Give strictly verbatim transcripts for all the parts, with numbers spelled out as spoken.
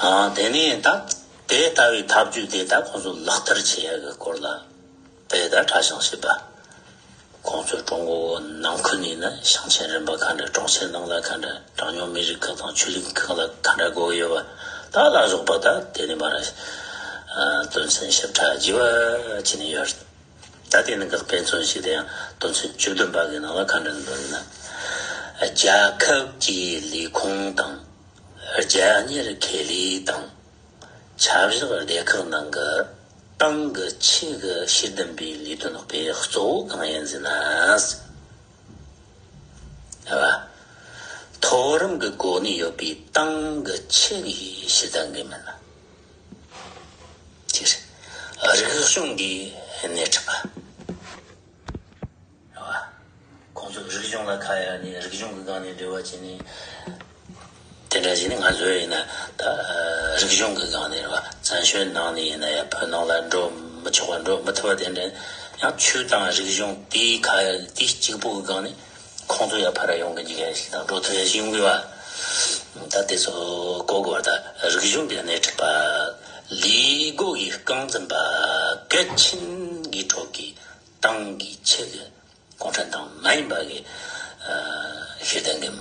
ཨ་དེ་ནས་ད་དེ་ལྟ་བུའི་ཐབས་ཇུས་དེ་ད་ཁོང་ཚོ་ལག་བསྟར་བྱེད་ཡ་གི་སྐོར་ལ་དཔེ་ད་ཕྲ་ཞིང་ཞིབ་པ། ཁོང་ཚོས་ཀྲུང་གོ་ནང་ཁུལ་ནས་ནི་ཞིང་ཆེན་རིམ་པ་ག་འདྲ། གྲོང་ཁྱེར་ནང་ལ་ག་འདྲ། གྲངས་ཉུང་མི་རིགས་ཁག་དང་ཆོས་ལུགས་ཁག་ལ་ག་འདྲ་དགོས་ཡོད་པ་ད་ལ་སོགས་པ་ད་དེ་ནས་མར་དོན་ཚན་ཞིབ་ཕྲ་རྒྱས་པ་བྱས་ནས་ཡོད། ད་དེ་ནི་གི་དཔེ་མཚོན་ཞིག་དེ་ཡང་དོན་ཚན་བཅུ་བདུན་པ་གི་ནང་ལ་ག་འདྲ་འདུག་ན། རྒྱལ་ཁབ་ཀྱི་ལས་ཁུངས་དང་། རྒྱལ་གཉེར་ཁེ་ལས་དང་། ཆབ་བཞག་སྡེ་ཁག་ནང་གི་ཏང་གི་ཆེད་ཀྱི་ཤེས་ལྡན་པའི་ལས་དོན་སྤེལ་གཙོ་བོ་གང་ཡིན་ཟེར་ན། མཐོ་རིམ་གྱི་གོ་གནས་ཡོད་པའི་ཏང་གི་ཆེད་ཀྱི་ཤེས་ལྡན་གྱི་མི་སྣ། ཅིག་རིག་གཞུང་གི་སྣེ་ཁྲིད་པ། རེད་བ། ཁོང་ཚོ་རིག་གཞུང་ལ་ཁ་གཡར་ནས་རིག་གཞུང་གི་སྒང་ནས་འབྲེལ་བ་བྱས་ནས། དེ་འདྲ་བྱས་ནས་ང་ཚོ་ཡིན་ན་ད་རིག་གཞུང་གི་སྒང་ནས་རེད་བ། བཙན་བྱོལ་ནང་ནས་ཡིན་ན་ཡང་བོད་ནང་ལ་འགྲོ་མི་ཆོག་པ་འགྲོ་མི་ཐུབ་པ་དེ་འདྲ། ཡང་ཆོས་དང་རིག་གཞུང་དེའི་ཁ་གཡར་དེ་གཅིག་པོ་གི་སྒང་ནས་ཁོང་ཚོ་ཡང་ཕར་ཡོང་གི་འཇུག་ཡ་ཞིག་དང་འགྲོ་ཐུབ་ཡ་ཞིག་ཡོང་གི་བ། ད་དེ་ཚོ་གོ་དགོས་པ། ད་རིག་གཞུང་གི་སྣེ་ཁྲིད་པ། ལས་བགོ་བའི་རྐང་འཛིན་པ། གལ་ཆེན་གྱི་ཁྲོད་ཀྱི་ཏང་གི་ཆེད་ཀྱི་གུང་ཁྲན་ཏང་མ་ཡིན་པ་གི་ཤེས་ལྡན་གྱི།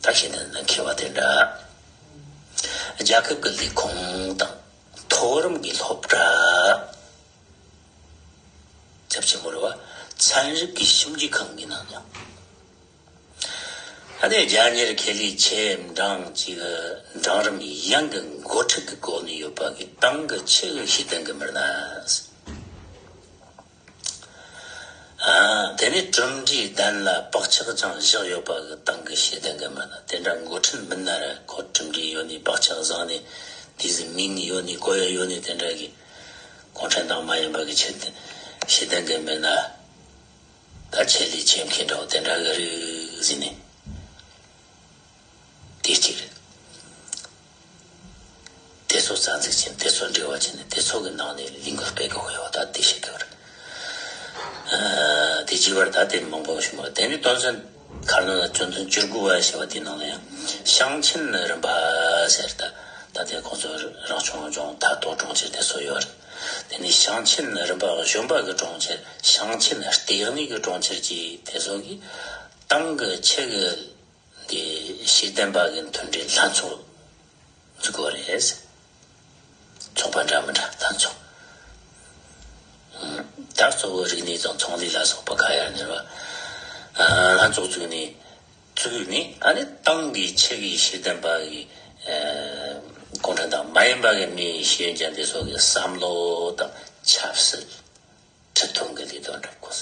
ད་ཤེས་ལྡན་མཁས་པ་དེ་འདྲ། རྒྱལ་ཁབ་ཀྱི་ལས་ཁུངས་དང་མཐོ་རིམ་གྱི་སློབ་གྲྭ། ཚབས་ཆེན་པོ་རེད་བ། ཚན་རིག་གི་ཞིབ་འཇུག་ཁང་གི་ནང་ཡང་། ཨ་ནི་རྒྱལ་གཉེར་ཁེ་ལས་ཆེ་འབྲིང་གཅིག་འབྲིང་རིམ་ཡན་གྱི་འགོ་ཁྲིད་ཀྱི་གོ་གནས་ཡོད་པ་གི་ཏང་གི་ཆེད་ཀྱི་ཤེས་ལྡན་གྱི་མི་སྣ། ཨ། དེ་ནས་གྲུབ་འབྲས་ལྡན་ལ་བག་ཆགས་ཀྱང་བཞག་ཡོད་པ་གི་ཏང་གི་ཤེས་ལྡན་གྱི་མི་སྣ། དེ་འདྲ་འགོ་ཁྲིད་མི་སྣ་ར་ཁོ་གྲུབ་འབྲས་ཡོད་ནི་བག་ཆགས་བཟང་ནི་དེ་ཟིག་མིང་ཡོད་ནི་གོ་ཡ་ཡོད་ནི་དེ་འདྲ་གི་གུང་ཁྲན་ཏང་མ་ཡིན་པ་གི་ཆེད་དུ་ཤེས་ལྡན་གྱི་མི་སྣ། ད་ཆེད་ལས་ཆེད་མཁས་འདྲ་བོ་དེ་འདྲ་གི་རིགས་ཟིན་ནས། དེ་གཅིག་རེད། དེ་ཚོ་རྩ་འཛུགས་བྱས་ནས་དེ་ཚོ་འབྲེལ་བ་བྱས་ནས་དེ་ཚོ་གི་ནང་ནས་ལས་འགུལ་སྤེལ་དགོས་ཡོད་པ་ད་དེ་བཤད་དགོས་རེད། ཨ། དེ་བྱས་པར་ད་དེ་མང་པོ་ཞིག་མ་རེད། དེ་ནས་དོན་ཚན་ཁ་ནང་ལ་ཆུ་ཚོད་བཅུ་དགུ་བ་ཞེས་པ་དེའི་ནང་ལ་ཡང་ཞིང་ཆེན་རིམ་པ་ཟེར། ད་ད་དེ་ཁོང་ཚོ་རང་སྐྱོང་ལྗོངས་མཐའ་སྟོབས་གྲོང་ཁྱེར་དེ་ཚོ་ཡོད་རེད། དེ་ནས་ཞིང་ཆེན་རིམ་པ་གཞོན་པ་གི་གྲོང་ཁྱེར། ཞིང་ཆེན་ལྟེ་གནས་ཀྱི་གྲོང་ཁྱེར་བཅས་དེ་ཚོ་གིས་ཏང་གི་ཆེད་ཀྱི་དེ་ཤེས་ལྡན་པ་གི་མཐུན་སྒྲིལ་ལྷན་ཚོགས་འཛུགས་དགོས་རེད། ཚོགས་པ་འདྲ་མི་འདྲ་ལྷན་ཚོགས། ད་གཙོ་བོ་རིག་གནས་དང་ཚོང་ལས་ལ་སོགས་པ་ཁ་ཡར་ནས་ར། ལྷན་ཚོགས་བཙུགས་ནས། བཙུགས་ནས་ཨ་ནི་ཏང་གི་ཆེད་ཀྱི་ཤེས་ལྡན་པ་གི་གུང་ཁྲན་ཏང་མ་ཡིན་པ་གི་མི་ཤེས་ཡོན་ཅན་དེ་ཚོ་གི་བསམ་བློ་དང་ཆབ་སྲིད། ཁྲིད་སྟོན་གྱི་ལས་དོན་སྒྲུབ་དགོས་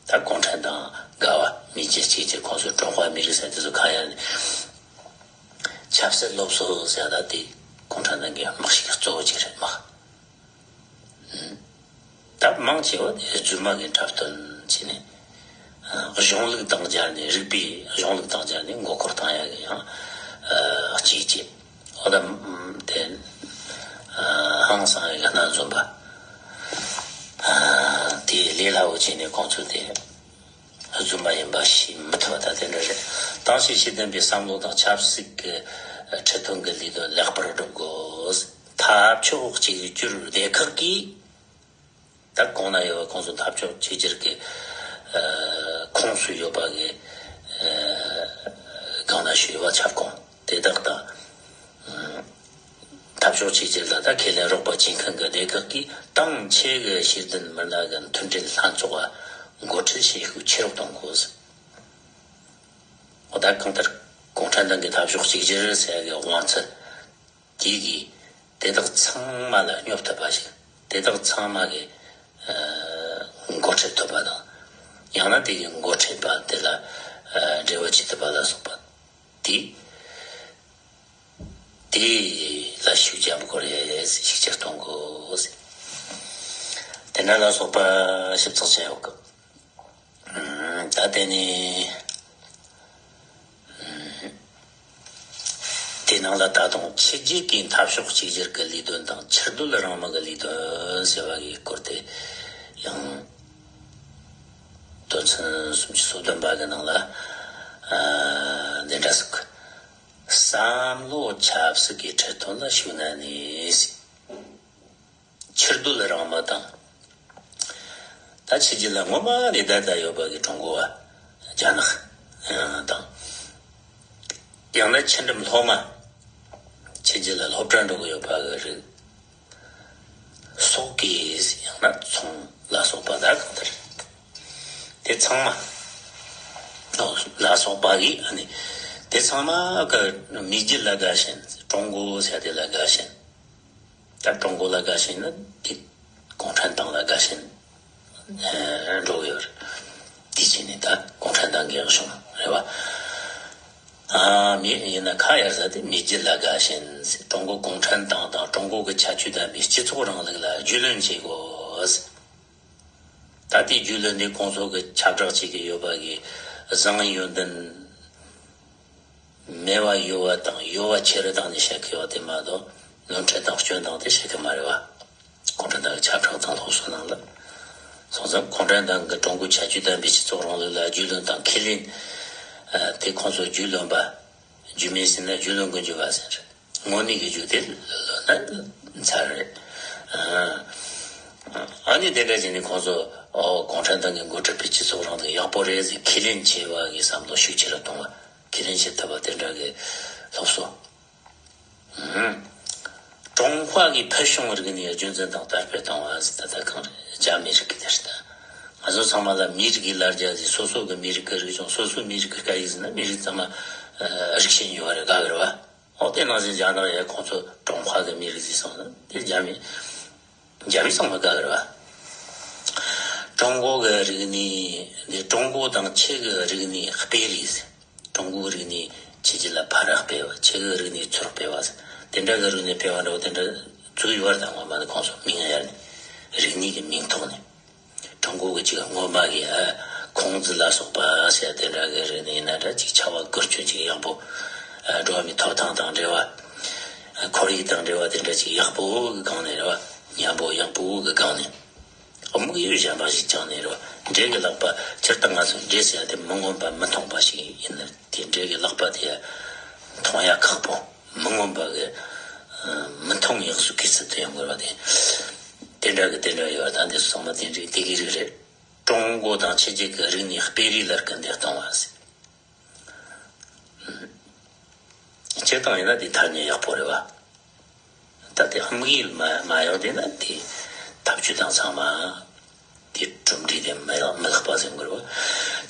ཟེར། ད་གུང་ཁྲན་ཏང་འགལ་བ། མི་རྒྱུ་གཅིག་གྱུར། ཁོང་ཚོའི་ཀྲུང་ཧྭ་མི་རིགས་ཟེར་དེ་ཚོ་གང་ཡང་ཆབ་སྲིད་སློབ་གསོ་ཟེར་ད་དེ་གུང་ཁྲན་ཏང་གི་དམག་ཤུགས་གཙོ་བོ་ཅིག་རེད་མ། ད་མང་ཆེ་བ་དེ་རྫུན་མ་གི་འཁྲབ་སྟོན་བྱས་ནས། གཞུང་ལུགས་དང་སྦྱར་ནས། རིག་པའི་གཞུང་ལུགས་དང་སྦྱར་ནས་མགོ་སྐོར་བཏང་ཡ་གི་ཡང་གཅིག་བྱས། འོ་ད་དེ་ཧང་སང་ཡ་གི་སྣ་འཛོམས་པ། དེ་ལས་སླ་བོ་བྱས་ནས་ཁོང་ཚོ་དེ་རྫུན་མ་ཡིན་པ་ཤེས་མི་ཐུབ་པ་ད་དེ་འདྲ་རེད། ཏང་ཞེས་ཤེས་ལྡན་པའི་བསམ་བློ་དང་ཆབ་སྲིད་ཀྱི་ཁྲིད་སྟོན་གྱི་ལས་དོན་ལེགས་པར་སྒྲུབ་དགོས། འཐབ་ཕྱོགས་གཅིག་གྱུར་སྡེ་ཁག་གིས། ད་གོང་ན་ཡོད་པ་ཁོང་ཚོ་འཐབ་ཕྱོགས་གཅིག་གྱུར་གྱི་ཁོངས་སུ་ཡོད་པ་གི་སྒང་ན་ཞུ་བ་ཁྱབ་ཁོངས་དེ་དག་དང་། འཐབ་ཕྱོགས་གཅིག་གྱུར་ལ་ད་ཁས་ལེན་རོགས་པ་བྱེད་མཁན་གྱི་སྡེ་ཁག་གིས་ཏང་ཆེད་ཀྱི་ཤེས་ལྡན་མི་སྣ་གི་མཐུན་སྒྲིལ་ལྷན་ཚོགས་འགོ་ཁྲིད་བྱེད་ཤུགས་ཆེ་རུ་གཏོང་དགོས། འོ་ད་གང་ལྟར་གུང་ཁྲན་ཏང་གི་འཐབ་ཕྱོགས་གཅིག་གྱུར་ཟེར་ཡ་གི་དབང་ཚད། དེ་གིས་དེ་དག་ཚང་མ་ལ་སྙོབ་ཐུབ་པ་ཞིག་དེ་དག་ཚང་མ་གི་འགོ་ཁྲིད་ཐུབ་པ་དང་། ཡང་ན་དེ་གི་འགོ་ཁྲིད་པ་དེ་ལ་འབྲེལ་བ་བྱེད་ཐུབ་པ་ལ་སོགས་པ་དེ། དེ་ལ་ཤུགས་རྒྱབ་དགོས་རེད། ཤུགས་ཆེར་གཏོང་དགོས། དེ་འདྲ་ལ་སོགས་པ་ཞིབ་ཚགས་བྱས་ཡོད་སྐབས། ད་དེ་ནས། དེ་ནང་ལ་ད་དུང་ཕྱི་རྒྱལ་གྱི་འཐབ་ཕྱོགས་གཅིག་གྱུར་གྱི་ལས་དོན་དང་ཕྱིར་སྡོད་རང་དམག་གི་ལས་དོན་ཟེར་བ་གི་སྐོར་དེ་ཡང་དོན་ཚན་སུམ་ཅུ་སོ་བདུན་པ་གི་ནང་ལ་འདི་འདྲ་ཟེར། བསམ་བློ་ཆབ་སྲིད་ཀྱི་ཁྲིད་སྟོན་ལ་ཞུགས་ན་ནི། ཕྱིར་སྡོད་རང་མི་དང་། ད་ཕྱི་རྒྱལ་ལ་སྔོན་མ་ནས་བསྡད་ད་ཡོད་པ་གི་ཀྲུང་གོ་བ། རྒྱ་ནག་དང་། ཡང་ན་ཕྱི་འགྲིམ་སློབ་མ། ཕྱི་རྒྱལ་ལ་སློབ་གྲྭ་འགྲོ་གི་ཡོད་པ་གི་རིགས། སོགས་ཀྱིས་ཡང་ན་ཚོང་ལ་སོགས་པ་ད་གང་ལྟར། དེ་ཚང་མ། ལ་སོགས་པ་གིས་ཨ་ནི། དེ་ཚང་མ་གི་མི་རྒྱུད་ལ་དགའ་ཞེན། ཀྲུང་གོ་ཟེར་དེ་ལ་དགའ་ཞེན། ད་ཀྲུང་གོ་ལ་དགའ་ཞེན་ན་དེ་གུང་ཁྲན་ཏང་ལ་དགའ་ཞེན་འགྲོ་གི་ཡོད་རེད། དེ་བྱས་ནས་ད་གུང་ཁྲན་ཏང་གི་ཡག་བྱུང་རེད་བ། ཨ་མི་ཡིན་ན་ཁ་ཡར་ཟ་དེ་མི་རྒྱུད་ལ་དགའ་ཞེན། ཀྲུང་གོ་གུང་ཁྲན་ཏང་དང་ཀྲུང་གོ་གི་ཁྱད་ཆོས་ལྡན་པའི་སྤྱི་ཚོགས་རིང་ལུགས་ལ་རྒྱུས་ལོན་བྱེད་དགོས། ད་ལྟའི་རྒྱུས་ལོན་འདི་ཁོང་ཚོ་གི་ཁྱབ་བསྒྲགས་བྱེད་ཀྱི་ཡོད་པ་གི་བཟང་ཡོན་ཏན། མེད་པ་ཡོད་པ་དང་ཡོད་པ་ཆེ་རུ་བཏང་ནས་བཤད་ཀྱི་ཡོད་དེ་མ་གཏོགས་ནོར་འཁྲུལ་དང་སྐྱོན་དང་དེ་བཤད་ཀྱི་མ་རེད་བ། གུང་ཁྲན་ཏང་གི་ཁྱབ་བསྒྲགས་དང་སློབ་གསོ་ནང་ལ། སོང་ཙང་གུང་ཁྲན་ཏང་གི་ཀྲུང་གོའི་ཁྱད་ཆོས་ལྡན་པའི་སྤྱི་ཚོགས་རིང་ལུགས་ལ་རྒྱུས་ལོན་དང་ཁས་ལེན། དེ་ཁོང་ཚོ་རྒྱུས་ལོན་པ། རྒྱུས་མེད་ཟེར་ན་རྒྱུས་ལོན་དགོས་རྒྱུ་བ་ཟེར། དངོས་གནས་ཀྱི་རྒྱུ་དེ་ལོན་ན་ཚར་རེད། ཨ་ནི་དེ་འདྲ་བྱས་ནས་ཁོང་ཚོ་ཨོ་གུང་ཁྲན་ཏང་གིས་འགོ་ཁྲིད་པའི་སྤྱི་ཚོགས་རིང་ལུགས་ཡག་པོ་རེད་ཟེར་ཁས་ལེན་བྱེད་པ་གི་བསམ་བློ་ཤུགས་ཆེ་རུ་གཏོང་བ། ཁས་ལེན་བྱེད་ཐུབ་པ་དེ་འདྲ་གི་སློབ་གསོ། ཀྲུང་ཧྭ་གི་ཕུལ་བྱུང་རིག་གནས་རྒྱུན་འཛིན་དང་དར་སྤེལ་གཏོང་བ་ཟེར་ད་ལྟ་གང་རེད། རྒྱ་མི་རིགས་ཀྱི་དེ་རེད། ང་ཚོ་ཚང་མ་ལ་མིའི་རིགས་ཀྱི་ལ་རྒྱ་ཟེར། སོ་སོ་གི་མི་རིགས་ཀྱི་རིག་གཞུང་། སོ་སོའི་མི་རིགས་ཀྱི་སྐད་ཡིག་ཟེར་ན་མི་རིགས་ཚང་མ་རིག་ཤེས་ཡོད་རེད། དགའ་གི་རེད་བ། འོ་དེ་ནང་བཞིན་རྒྱ་ནག་ཡ་ཁོང་ཚོ་ཀྲུང་ཧྭ་གི་མི་རིགས་ཟེར་སོང་ན་དེ་རྒྱ་མི། རྒྱ་མི་ཚང་མ་དགའ་གི་རེད་བ། ཀྲུང་གོ་གི་རིག་གནས་འདི་ཀྲུང་གོ་དང་ཁྱེད་ཀྱི་རིག་གནས་སྤེལ་རེས། ཀྲུང་གོའི་རིག་གནས་ཕྱི་རྒྱལ་ལ་ཕར་རག་སྤེལ་བ། ཁྱེད་ཀྱི་རིག་གནས་ཚུར་སྤེལ་བ། དེ་འདྲ་གི་རིག་གནས་སྤེལ་བ་འདྲ་བོ་དེ་འདྲ་བཙུགས་ཡོད་རེད། ད་སྔོན་མ་ནས་ཁོང་ཚོ་མིང་ཡར་ནས་རིག་གནས་ཀྱི་མིང་ཐོག་ནས། ཀྲུང་གོ་གི་ཅིག་སྔོན་མ་གི་ཨ་ཁུང་ཙི་ལ་སོགས་པ་ཟེར་དེ་འདྲ་གི་རིག་གནས་ཡིན་ན་འདྲ་ཅིག་ཕྱྭ་པ་ཀུན་སྤྱོད་ཅིག་ཡག་པོ། ཨ་འགྲོ་བ་མིའི་ཐོབ་ཐང་དང་འབྲེལ་བ། ཨ་ཁོར་ཡུག་དང་འབྲེལ་བ་དེ་འདྲ་ཅིག་ཡག་པོ་གི་སྒང་ནས་རེད་བ། མཉམ་པོ་ཡག་པོ་གི་སྒང་ནས། དམིགས་ཡུལ་གཞན་པ་ཞིག་བཅངས་ནས་རེད་བ། འདྲེ་གི་ལག་པ། སྤྱིར་བཏང་ང་ཚོ་འདྲེ་ཟེར་ཡ་དེ་མི་མངོན་པ་མི་མཐོང་བ་ཞིག་ཡིན་ན། དེ་འདྲེ་གི་ལག་པ་དེ་མཐོང་ཡ་ཁག་པོ། མི་མངོན་པ་གི་མི་མཐོང་ཡག་སུ་གི་ཚུལ་དུ་ཡོང་དགོས་པ་དེ། དེ་འདྲ་གི་དེ་འདྲ་ཡོད་པ་དང་། དེ་ཚོ་ཚང་མ་དེ་འདྲའི་དེ་གི་རིགས་རེད། ཀྲུང་གོ་དང་ཕྱི་རྒྱལ་གྱི་རིག་གནས་སྤེལ་རེས་ལ་སྐུལ་འདེད་གཏོང་བ་ཟེར། སྤྱིར་བཏང་ཡིན་ན་དེ་ཐ་སྙད་ཡག་པོ་རེད་བ། ད་དེ་དམིགས་ཡུལ་མ་མ་ཡོང་དེ་ན་དེ་ཐབས་ཇུས་དང་ཚང་མ་དེ་གྲུབ་འབྲས་དེ་མི་ལ་མི་ལེགས་པ་ཟེར་དགོས་རེད་བ།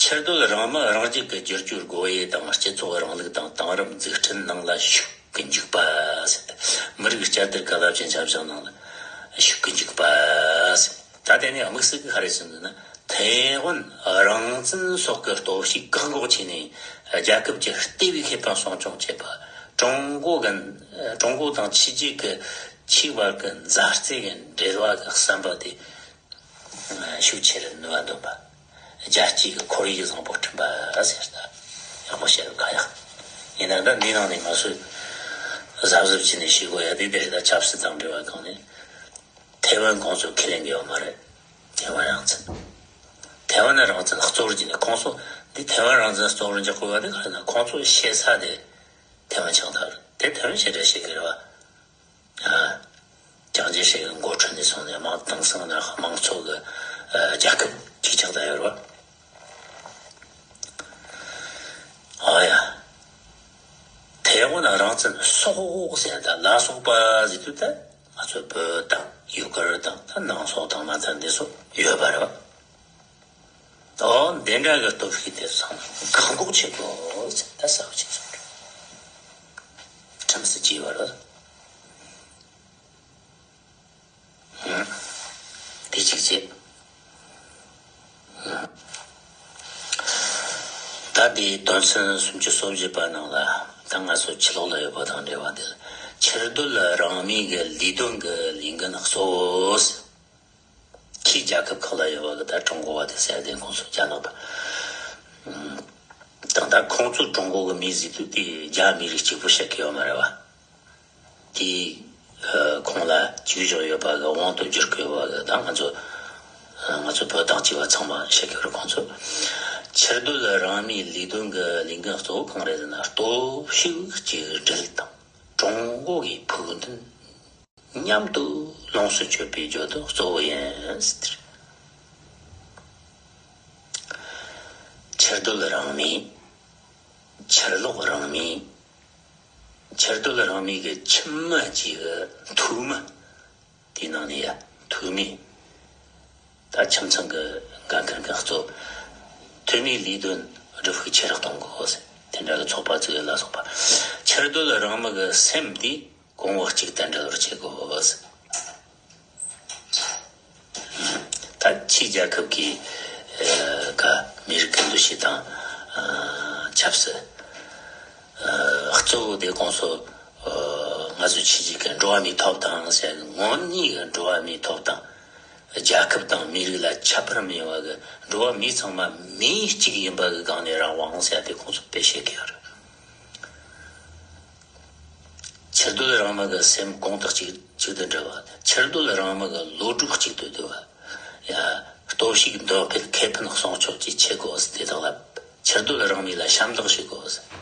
ཕྱིར་སྡོད་རང་མི་རང་རྒྱུད་ཀྱི་བསྒྱུར་བཅོས་སྒོ་དབྱེ་དང་། སྤྱི་ཚོགས་རིང་ལུགས་དང་དེང་རབས་འཛུགས་སྐྲུན་ནང་ལ་ཞུགས་ཀྱི་འཇུག་པ་ཟེར། མི་རིགས་བསྐྱར་དར་གྱི་རླབས་ཆེན་ཆབ་བཞག་ནང་ལ་ཞུགས་ཀྱི་འཇུག་པ་ཟེར། ད་དེ་ནས་དམིགས་བསལ་གྱི་ག་རེ་ཟེར་འདུག་ན། ཐའེ་ཝན་རང་བཙན་སོགས་ཀྱི་སྟོབས་ཤུགས་བཀག་འགོག་བྱས་ནས། རྒྱལ་ཁབ་ཀྱི་ལྟེ་བའི་ཁེ་ཕན་སྲུང་སྐྱོང་བྱེད་པ། ཀྲུང་གོ་གི། ཀྲུང་གོ་དང་ཕྱི་རྒྱལ་གྱི་ཆོས་བར་གྱི་མཛའ་བརྩེ་གི་འབྲེལ་བ་གི་བསམ་པ་དེ་ཤུགས་ཆེ་རུ་ནུས་པ་འདོན་པ། རྒྱལ་གཅེས་ཀྱི་ཁོར་ཡུག་བཟང་པོ་བསྐྲུན་པ་ཟེར། ད་ཡག་པོ་བཤད་རུ་ཁ་ཡག་ཡིན་ན། ད་འདི་ནང་ནས་ང་ཚོས་གཟབ་གཟབ་བྱས་ནས་ཤེས་དགོས་ཡ་དེ་དེ་རེད། ད་ཆབ་སྲིད་དང་འབྲེལ་བ་གང་ནས། ཐའེ་ཝན་ཁོང་ཚོ་ཁས་ལེན་གྱི་ཡོད་མ་རེད། ཐའེ་ཝན་རང་བཙན། ཐའེ་ཝན་རང་བཙན་གཙོ་བོར་བྱས་ནས་ཁོང་ཚོ་འདི་ཐའེ་ཝན་རང་བཙན་གཙོ་བོར་འཇོག་དགོས་པ་དེ་ག་རེ་ན། ཁོང་ཚོ་བཤད་ས་དེ་ཐའེ་ཝན་ཆགས་ཐག་རེད། དེ་ཐའེ་ཝན་ཞེ་དྲག་བཤད་ཀྱི་རེད་བ། ཨ། ཅང་ཅེ་ཧྲེ་གི་འགོ་ཁྲིད་ནས་བཟུང་ནས་དམངས་དེང་སང་ན་དམངས་གཙོ་གི་ཨ་རྒྱལ་ཁབ་ཅིག་ཆགས་བསྡད་ཡོད་རེད་བ། ཨ་ཡ། ཐའེ་ཝན་རང་བཙན་སོགས་ཟེར་ད་ལ་སོགས་པ་ཟེར་དུས་ད་ང་ཚོ་བོད་དང་ཡུ་གུར་དང་ད་ནང་སོག་དང་མ་ཚད་འདི་ཚོ་ཡོད་པ་རེད་བ། ཨོ་འདི་འདྲ་གི་སྟོབས་ཤུགས་དེ་ཚང་བཀག་འགོག་བྱེད་དགོས་ཟེར་ད་གསལ་པོ་ཆགས་སོང་། ཁྲིམས་སུ་བཅས་པ་རེད། དེ་གཅིག་བྱས། ད་དེའི་དོན་ཚན་སུམ་ཅུ་སོ་བཞི་པ་ནང་ལ། ད་ང་ཚོ་ཕྱི་ལོགས་ལ་ཡོད་པ་དང་འབྲེལ་བ་དེ་ལ། ཕྱིར་སྡོད་རང་མིའི་གི་ལས་དོན་གི་ལས་འགན་གཙོ་བོ། ཁྱིའི་རྒྱལ་ཁབ་ཁག་ལ་ཡོད་པ་གི་ད་ཀྲུང་གོ་བ་དེ་ཟེར་དེ་ཁོང་ཚོ་རྒྱ་ནག་པ། ད་ད་ཁོང་ཚོ་ཀྲུང་གོ་གི་མི་ཟེར་དུས་དེ་རྒྱ་མི་རིགས་གཅིག་པུ་བཤད་ཀྱི་ཡོད་མ་རེད་བ། དེ་ཁོང་ལ་བཅུག་བཞག་ཡོད་པ་གི་དབང་དུ་བསྒྱུར་གི་ཡོད་པ་གི་ད་ང་ཚོ་ང་ཚོ་བོད་དང་བཅས་པ་ཚང་མ་བཤད་ཀྱི་ཡོད་རེད། ཁོང་ཚོ་ ཕྱིར་སྡོད་རང་མིའི་ལས་དོན་གྱི་ལས་འགན་གཙོ་བོ་གང་རེད་ཟེར་ན། སྟོབས་ཤུགས་གཅིག་སྒྲིལ་དང་ཀྲུང་གོ་གི་ཕུགས་འདུན་མཉམ་དུ་ལོངས་སུ་སྤྱོད་པའི་རྒྱུ་དེ་གཙོ་བོ་ཡིན་ཟེར། ཕྱིར་སྡོད་རང་མི། ཕྱིར་ལོག་རང་མི། ཕྱིར་སྡོད་རང་མི་གི་ཁྱིམ་མི་གཅིག་གི་འཐུས་མི། དེའི་ནང་ནས་ཡ་འཐུས་མི། ད་ཁྱིམ་ཚང་གི་འགན་འཁུར་མཁན་གཙོ། འཐུས་མིའི་ལས་དོན་སྒྲུབ་ཤུགས་ཆེ་རུ་གཏོང་དགོས། དེ་འདྲ་གི་ཚོགས་པ་བཙུགས་ཡོད་ལ་སོགས་པ། ཕྱིར་སྡོད་རང་མི་གི་སེམས་དེ་གོང་བུ་གཅིག་ཏུ་འགྲིལ་བར་བྱེད་དགོས། ད་ཕྱིའི་རྒྱལ་ཁབ་ཀྱི་ཨ་ག་མི་རིགས་ཀྱི་འདུ་ཤེས་དང་ཨ་ཆབ་སྲིད། ཨ་གཙོ་བོ་དེ་གོང་སོ། ཨ་ང་ཚོ་ཕྱི་རྒྱལ་གྱི་འགྲོ་བ་མིའི་ཐོབ་ཐང་ཟེར་གི། དངོས་གནས་ཀྱི་འགྲོ་བ་མིའི་ཐོབ་ཐང་། རྒྱལ་ཁབ་དང་མི་རིགས་ལ་ཁྱད་པར་མེད་པ་གི་འགྲོ་བ་མི་ཚང་མ་མི་གཅིག་ཡིན་པ་གི་སྒང་ནས་རང་དབང་ཟེར་དེ་ཁོང་ཚོ་དཔེ་བཤད་གི་ཡོད་རེད། ཕྱིར་སྡོད་རང་མི་གི་སེམས་གོང་དུ་གཅིག་གཅིག་ཏུ་འདྲ་བ། ཕྱིར་སྡོད་རང་མི་གི་བློ་གྲོས་གཅིག་ཏུ་བསྡུ་བ། ཡ། སྟོབས་ཤུགས་འདོན་སྤེལ་ཁེ་ཕན་སྲུང་སྐྱོབ་ཅིག་བྱེད་དགོས་ཟེར། དེ་དག་ལ་ཕྱིར་སྡོད་རང་མི་ལ་ཞབས་འདེགས་ཞུ་དགོས་ཟེར།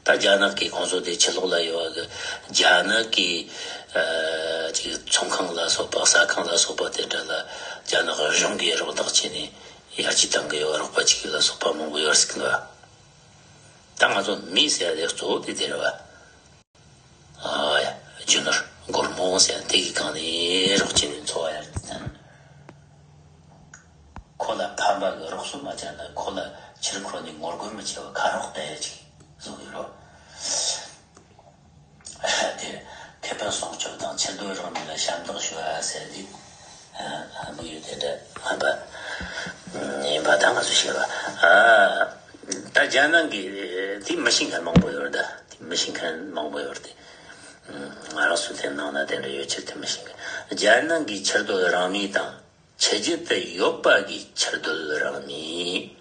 ད་རྒྱ་ནག་གིས་ཁོང་ཚོ་དེ་ཕྱི་ལོགས་ལ་ཡོད་པ་གི་རྒྱ་ནག་གི་ཨ་ཅིག་ཚོང་ཁང་ལ་སོགས་པ། ཟ་ཁང་ལ་སོགས་པ་དེ་འདྲ་ལ་རྒྱ་ནག་གཞུང་གིས་རོགས་འདེགས་བྱས་ནས་ཡར་རྒྱས་གཏང་གི་ཡོད་པ། རོགས་པ་བྱེད་ཀྱི་ལ་སོགས་པ་མང་པོ་ཡོད་ཟེར་གི་འདུག་ད་ང་ཚོ་མི་ཟེར་ཡ་དེ་གཙོ་བོ་དེ་དེ་རེད་བ། ཨ་ཡ། རྒྱུ་ནོར་སྒོར་མོ་ཟེར་དེ་གི་སྒང་ནས་རོགས་བྱས་ནས་འཚོ་བ་ཡར་བཏང་། ཁོ་ལ་ཕན་པ་གི་རོགས་སུ་མ་བྱས་ན། ཁོ་ལ་ཕྱིར་འཁོར་ནས་ངོ་རྒོལ་མི་བྱེད་པ་ཁ་རོག་ལྟ་ཡ་ཅིག་བཟོ་གི་རོགས། དེ་ཁེ་ཕན་སྲུང་སྐྱོབ་དང་ཕྱིར་སྡོད་རང་མི་ལ་ཞབས་འདེགས་ཞུ་བ་ཟེར་དུས། དམིགས་ཡུལ་དེ་འདྲ་ངན་པ་ཡིན་པ་ད་ང་ཚོས་ཤེས་པ། ཨ། ད་རྒྱ་ནག་གི་དེ་མི་ཤེས་མཁན་མང་པོ་ཡོད་རེད། ད་དེ་མི་ཤེས་མཁན་མང་པོ་ཡོད་རེད། དེ་ང་རང་ཚོ་དེ་ནང་ན་དེ་འདྲ་ཡོད་ཕྱིར་དེ་མི་ཤེས་མཁན། རྒྱ་ནག་གི་ཕྱིར་སྡོད་རང་མི་དང་ཕྱི་རྒྱལ་དུ་ཡོད་པ་གི་ཕྱིར་སྡོད་རང་མི།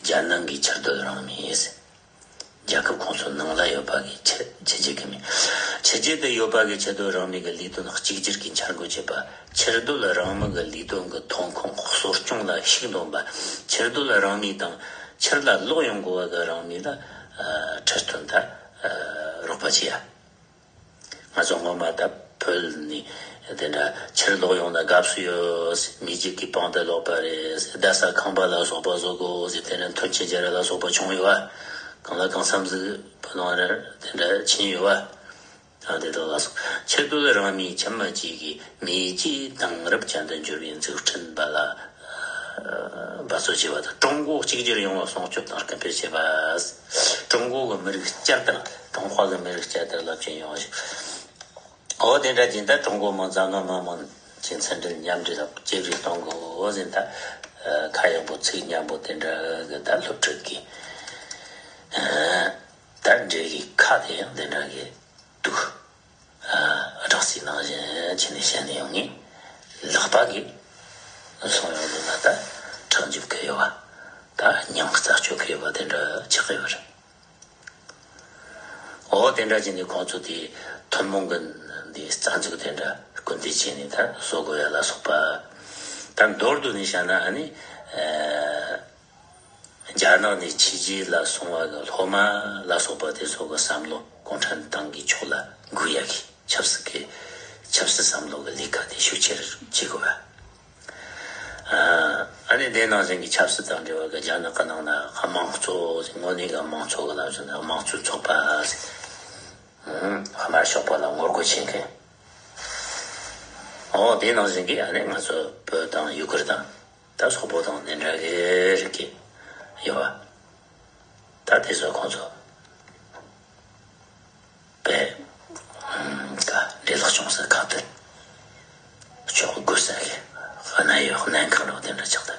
རྒྱ་ནག་གི་ཕྱིར་སྡོད་རང་མི། རྒྱལ་ཁབ་ཁོངས་སུ་ནང་ལ་ཡོད་པ་གི་ཕྱི་ཕྱི་རྒྱལ་གི་མི། ཕྱི་རྒྱལ་དུ་ཡོད་པ་གི་ཕྱིར་སྡོད་རང་མི་གི་ལས་དོན་གཅིག་གྱུར་གྱི་འཆར་འགོད་བྱེད་པ། ཕྱིར་སྡོད་རང་མི་གི་ལས་དོན་གྱི་ཐོན་ཁུངས་གསོ་སྐྱོང་ལ་ཤུགས་འདོན་པ། ཕྱིར་སྡོད་རང་མི་དང་ཕྱིར་ལ་ལོག་ཡོང་དགོས་པ་གི་རང་མི་ལ་ཨ་ཁྲིད་སྟོན་དང་ཨ་རོགས་པ་བྱེད་ཡ། ང་ཚོ་སྔོན་མ་ད་བོད་ནས་དེ་འདྲ་ཕྱིར་ལོག་ཡོང་ན་དགའ་བསུ་ཡོད། མི་རྒྱུད་ཀྱི་པང་དུ་ལོག་པ་རེད། རྡ་ས་ཁང་པ་ལ་སོགས་པ་བཟོ་དགོས་ཟེར། དེ་ནས་མཐུན་རྐྱེན་སྦྱར་ལ་སོགས་པ་བྱུང་ཡོད་པ། གང་ལ་གང་འཚམ་ཟིག་བུ་ནང་ར་དེ་འདྲ་ཕྱིན་ཡོད་པ། ད་དེ་དག་ལ་སོགས་ཕྱིར་སྡོད་རང་མིའི་ཁྱིམ་མི་གཅིག་གི་མི་རྒྱུད་དེང་རབས་ཅན་དུ་འགྱུར་བའི་འཛུགས་སྐྲུན་པ་ལ་འབད་རྩོལ་བྱེད་པ་དང་། ཀྲུང་གོ་གཅིག་གྱུར་ཡོང་བ་སྲུང་སྐྱོབ་དང་སྐུལ་སྤེལ་བྱེད་པ། ཀྲུང་གོ་གི་མི་རིགས་བསྐྱར་དར། ཀྲུང་ཧྭ་གི་མི་རིགས་བསྐྱར་དར་རླབས་ཆེན་ཡོང་བ་ཞིག་འོ་དེ་འདྲ་ཅིག་ད་ཀྲུང་གོ་མི་འཛམ་གླིང་མི་མང་གི་མཚན་སྒྲིལ་མཉམ་འབྲེལ་ལ་ཇེ་ལེགས་གཏོང་དགོས་ཟེར། ད་ཁ་ཡག་པོ་ཚིག་སྙན་པོ་དེ་འདྲ་གི་ད་སློབ་ཁྲིད་ཀྱི་ད་འབྲེལ་གྱི་ཁ་དེ་ཡང་དེ་འདྲ་གི་འདུག་སྦྲག་སྲིད་ནང་བཞིན་བྱས་ནས་བཤད་ནས་ཡོང་ངེས། ལག་པ་གི་སོང་ཡོང་དུས་ན་ད་ཁྲག་འཇིབ་གི་ཡོད་པ། ད་སྙིང་རྩ་གཅོད་གི་ཡོད་པ་དེ་འདྲ་ཆགས་ཀྱི་ཡོད་རེད། འོ་དེ་འདྲ་བྱས་ནས་ཁོང་ཚོ་དེ་ཐུན་མོང་གི་འདི་རྩ་འཛུགས་དེ་འདྲ་སྐུལ་འདེད་བྱས་ནས་ད་བཟོ་དགོས་ཡ་ལ་སོགས་པ། ད་མདོར་བསྡུས་ནས་བཤད་ན་ཨ་ནི། རྒྱ་ནག་ནས་ཕྱི་རྒྱལ་ལ་སོང་བ་གི་སློབ་མ་ལ་སོགས་པ་དེ་ཚོ་གི་བསམ་བློ་གུང་ཁྲན་ཏང་གི་ཕྱོགས་ལ་འགུག་ཡ་གི་ཆབ་སྲིད་ཀྱི་ཆབ་སྲིད་བསམ་བློ་གི་ལས་ཀ་དེ་ཤུགས་ཆེར་བྱེད་དགོས་པ། ཨ་ནི་དེ་ནང་བཞིན་གྱི་ཆབ་སྲིད་དང་འབྲེལ་བ་གི་རྒྱ་ནག་གི་ནང་ན་དམངས་གཙོ་ཟེར། དངོས་གནས་ཀྱི་དམངས་གཙོ་གི་ལམ་སྲོལ་ནི་དམངས་གཙོའི་ཚོགས་པ་ཟེར། དམར་ཤོག་པ་ལ་ངོ་རྒོལ་བྱེད་མཁན། འོ་དེ་ནང་བཞིན་གྱི་ཨ་ནི་ང་ཚོ་བོད་དང་ཡུ་གུར་དང་། ད་སོག་པོ་དང་དེ་འདྲ་གི་རིགས་ཀྱི་ཡོད་པ། ད་དེ་ཚོ་ཁོང་ཚོ་པས་ཀ་འདྲེ་ལག་ཆུང་ས་ཁ་ཏུ་ཆོག་དགོས་ས་གི་གནད་ཡོད་གནད་འགག་རོགས་དེ་འདྲ་ཆགས་ཏེ།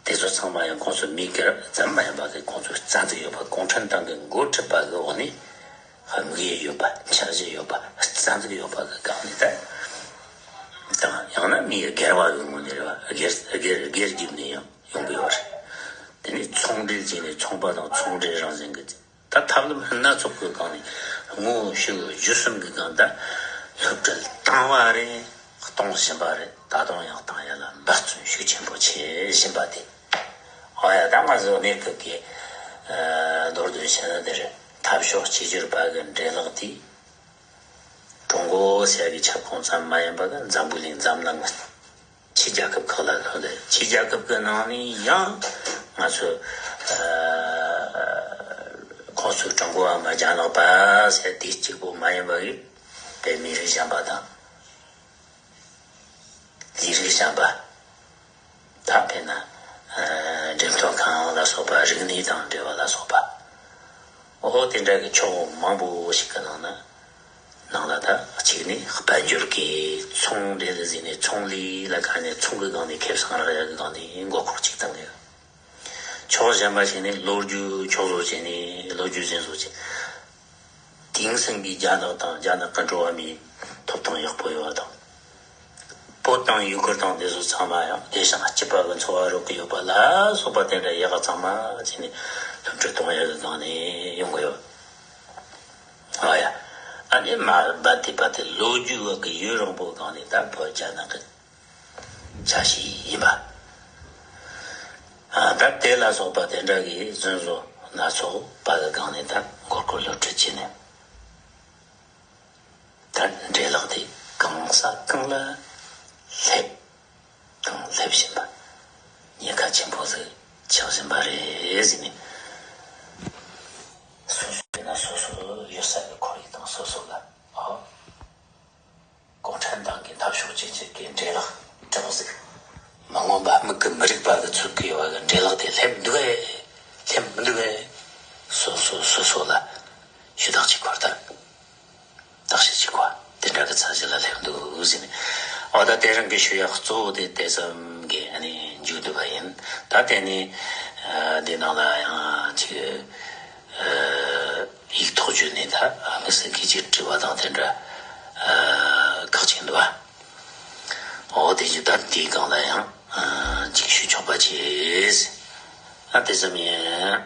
དེ་ཚོ་ཚང་མ་ཡང་ཁོང་ཚོ་མི་སྒེར་ཙམ་མ་ཡིན་པ་གི་ཁོང་ཚོ་རྩ་འཛུགས་ཡོད་པ། གུང་ཁྲན་ཏང་གི་འགོ་ཁྲིད་པ་གི་འོག་ནས། དམིགས་ཡུལ་ཡོད་པ། འཆར་གཞི་ཡོད་པ། རྩ་འཛུགས་ཡོད་པ་གི་སྒང་ནས་ད། དང་ཡང་ན་མིའི་སྒེར་བ་གི་ངོས་ནས་རེད་བ། སྒེར་སྒེར་སྒེར་བརྒྱུད་ནས་ཡང་ཡོང་གི་ཡོད་རེད། དེ་ནས་ཚོང་འབྲེལ་བྱས་ནས་ཚོང་པ་དང་ཚོང་འབྲེལ་རང་བཞིན་གྱི་ད་ཐབས་ལམ་སྣ་ཚོགས་ཀྱི་སྒང་ནས་དངོས་ཤུགས་བརྒྱུད་གསུམ་གྱི་སྒང་ད་སློབ་ཁྲིད་བཏང་བ་རེད། གཏོང་བཞིན་པ་རེད། ད་དུང་ཡང་བཏང་ཡ་ལ་འབད་བརྩོན་ཤུགས་ཆེན་པོ་བྱེད་བཞིན་པ་དེ། ཨོ་ཡ། ད་ང་ཚོ་གནས་སྐབས་ཀྱི་ཨ་མདོར་བསྡུས་བཤད་ན་དེ་རེད། འཐབ་ཕྱོགས་གཅིག་གྱུར་པ་གི་འདྲེ་ལག་དེ། ཀྲུང་གོ་ཟེར་བའི་ཁྱབ་ཁོངས་ཙམ་མ་ཡིན་པ་གི་འཛམ་བུ་གླིང་འཛམ་གླིང་ཕྱི་རྒྱལ་ཁབ་ཁག་ལ་ལྷོད་དེ། ཕྱི་རྒྱལ་ཁབ་ཀྱི་ནང་ནས་ཡང་ང་ཚོ་ཨ་ཁོང་ཚོས་ཀྲུང་གོ་བ་མ་རྒྱ་ནག་པ་ཟེར་དེ་གཅིག་པོ་མ་ཡིན་པ་གི་བོད་མི་རིགས་གཞན་པ་དང་། ལས་རིགས་གཞན་པ། ད་དཔེར་ན་ཨ་འགྲེམས་སྟོན་ཁང་ལ་སོགས་པ། རིག་གནས་དང་འབྲེལ་བ་ལ་སོགས་པ། འོ་དེ་འདྲ་གི་ཕྱོགས་མང་པོ་ཞིག་གི་ནང་ན། ནང་ལ་ད་གཅིག་ནས་དཔལ་འབྱོར་གྱི་ཚོང་འབྲེལ་ཟིན་ནས། ཚོང་ལས་ལ་ཁ་ནས་ཚོང་གི་སྒང་ནས་ཁེ་བཟང་རག་ཡ་གི་སྒང་ནས་མགོ་སྐོར་གཅིག་བཏང་ཡོད། ཕྱོགས་གཞན་པ་ཞིག་ནས་ལོ་རྒྱུས་འཁྱོག་བཟོ་བྱས་ནས། ལོ་རྒྱུས་ཟིན་བཟོ་བྱས། དེང་སང་གི་རྒྱ་ནག་དང་རྒྱ་ནག་གི་འགྲོ་བ་མིའི་ཐོབ་ཐང་ཡག་པོ་ཡོད་པ་དང་། བོད་དང་ཡུ་གུར་དང་དེ་ཚོ་ཚང་མ་ཡང་བདེ་ཞིང་སྐྱིད་པ་གི་འཚོ་བ་རོལ་གི་ཡོད་པ་ལ་སོགས་པ་དེ་འདྲ་ཡག་ག་ཚང་མ་བྱས་ནས་སློབ་ཁྲིད་གཏོང་ཡག་གི་སྒང་ནས་ཡོང་གི་ཡོད། ཨ་ཡ། ཨ་ནི་མ་རྦད་དེ་རྦད་དེ་ལོ་རྒྱུས་བ་གི་ཡུན་རིང་པོའི་སྒང་ནས་ད་བོད་རྒྱ་ནག་གི་ཆ་ཤས་ཡིན་པ། ཨ་ད་དེ་ལ་སོགས་པ་དེ་འདྲ་གི་རྫུན་བཟོ་སྣ་ཚོགས་པ་གི་སྒང་ནས་ད་མགོ་སྐོར་སློབ་ཁྲིད་བྱས་ནས། ད་འདྲེ་ལག་དེ་གང་ས་གང་ལ་སླེབས་དང་སླེབས་བཞིན་པ། ཉེན་ཁ་ཆེན་པོ་ཟིག་ཆགས་བཞིན་པ་རེད་ཟེར་ནས། སོ་སོ་ཡིན་ན་སོ་སོ་ཡོད་ས་གི་ཁོར་ཡུག་དང་སོ་སོ་ལ། ཨོ། གུང་ཁྲན་ཏང་གི་འཐབ་ཕྱོགས་གཅིག་གྱུར་གྱི་འདྲེ་ལག་གྲགས་ཟིག་མ་འོངས་པ་མི་གི་མི་རིགས་པ་གི་ཚུགས་ཀྱི་ཡོད་པ་གི་འདྲེ་ལག་དེ་སླེབས་འདུག་གས། སླེབས་མི་འདུག་གས། སོ་སོ་སོ་སོ་ལ་ཞུ་དག་ཅིག་འཁོར་ཐལ། བརྟག་ཞིབ་ཅིག་གོ། དེ་འདྲ་གི་ཚད་གཞི་ལ་སླེབས་འདུག་ཟེར་ནས། འོ་ད་དེ་རིང་གི་ཞུ་ཡག་གཙོ་བོ་དེ་དེ་ཙམ་གྱིས་ཨ་ནི་མཇུག་བསྡུ་བ་ཡིན། ད་དེ་ནས་ཨ་འདི་ནང་ལ་ཡང་ཅིག་ཨ་ཡིག་ཐོག་བརྒྱུད་ནས་ད་དམིགས་བསལ་གྱི་ཅིག་དྲི་བ་དང་དེ་འདྲ་ཨ་ཁག་ཅིག་འདུག་བ། འོ་དེ་ཅིག་ད་དེའི་སྒང་ལ་ཡང་ཨ་ཅིག་ཞུ་ཆོག་པ་བྱེད། ཨ་དེ་ཙམ་ཡིན།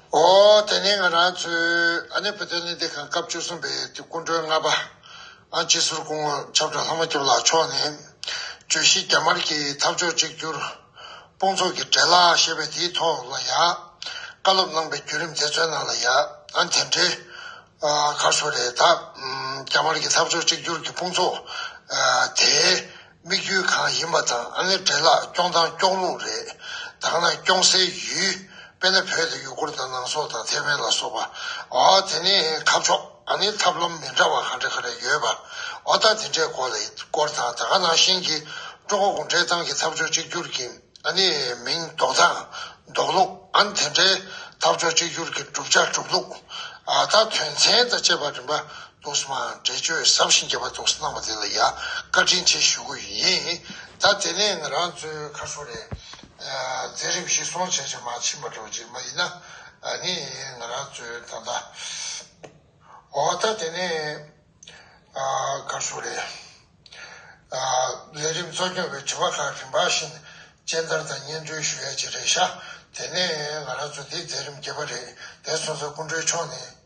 ཨོ། དེ་ནས་ང་རང་ཚོའི་ཨ་ནི་བོད་དོན་ལས་འཛིན་ཁང་སྐབས་བཅུ་གསུམ་པའི་དེ་སྐུ་མགྲོན་ལྔ་པ་ཨ་སྤྱི་ཟུར་སྐུ་ངོ་ཆབ་བྲག་ལྷ་མོ་སྐྱབས་ལགས་མཆོག་ནས། བརྗོད་གཞི་རྒྱ་དམར་གྱི་འཐབ་ཕྱོགས་གཅིག་གྱུར་དཔུང་ཚོགས་ཀྱི་འདྲེ་ལག་ཞེས་པའི་དེའི་ཐོག་ལ་ཡང་བཀའ་སློབ་གནང་པའི་བརྒྱུད་རིམ་དེ་ཚོའི་ནང་ལ་ཡང་ཨ་དེ་འདྲའི་ཨ་ག་རེ་ཟེར་དགོས་རེད། ད་ཨམ་རྒྱ་དམར་གྱི་འཐབ་ཕྱོགས་གཅིག་གྱུར་གྱི་དཔུང་ཚོགས་ཨ་དེའི་དམིགས་ཡུལ་གང་ཡིན་པ་དང་། ཨ་ནི་འདྲེ་ལག་སྐྱོང་སྟངས་སྐྱོང་ལུགས་རེད། ད་ག་ན་སྐྱོང་སའི་ཡུལ། དཔེར་ན་བོད་དང་ཡུ་གུར་དང་ནང་སོག་དང་ཐེ་ཝན་ལ་སོགས་པ། ཨོ་དེ་ནས་ཁ་ཕྱོགས། ཨ་ནི་ཐབས་ལམ་མི་འདྲ་བ་ག་འདྲ་ག་རེ་ཡོད་པ། ཨོ་ད་དེ་འདྲའི་སྐོར་ལ་སྐོར་དང་། ད་ག་ནང་བཞིན་གྱི་ཀྲུང་གོ་གུང་ཁྲན་ཏང་གི་འཐབ་ཕྱོགས་གཅིག་གྱུར་གྱི་ཨ་ནི་མིང་འདོགས་སྟངས་འདོགས་ལུགས། ཨ་ནི་དེ་འདྲའི་འཐབ་ཕྱོགས་གཅིག་གྱུར་གྱི་གྲུབ་ཆ་གྲུབ་ལུགས། ཨ་ད་དོན་ཚན་དང་བཅས་པ་རིམ་པ་འདུག་སེ་མར་འགྲེལ་བརྗོད་ཟབ་ཞིང་རྒྱས་པ་འདུག་སེ་གནང་བ་དེ་ལ་ཡང་བཀའ་དྲིན་ཆེ་ཞུ་གི་ཡིན། ད་དེ་ནས་ང་རང་ཚོའི་ཁ་ཤོ་རེད། ཨ་མཛད་རིམ་གཞིར་བཟུང་བྱས་བྱས་མར་ཕྱིན་པ་འདྲ་བོ་ཅིག་མ་ཡིན་ན། ཨ་ནི་ང་རང་ཚོའི་ད་ལྟ། འོ་ད་དེ་ནས་ཨ་ག་རེ་ཟེར་དགོས་རེད། ཨ་ལས་རིམ་གཙོ་སྐྱོང་བའི་དྲི་བ་ཁག་རིམ་པ་བཞིན་སྤྱན་བསྟར་དང་སྙན་སྒྲོན་ཞུ་ཡ་ཅིག་རེད་ཤག་དེ་ནས་ང་རང་ཚོ་འདི་མཛད་རིམ་བརྒྱད་པ་རེད། དེ་སོང་ཙང་སྐུ་མགྲོན་མཆོག་ནས་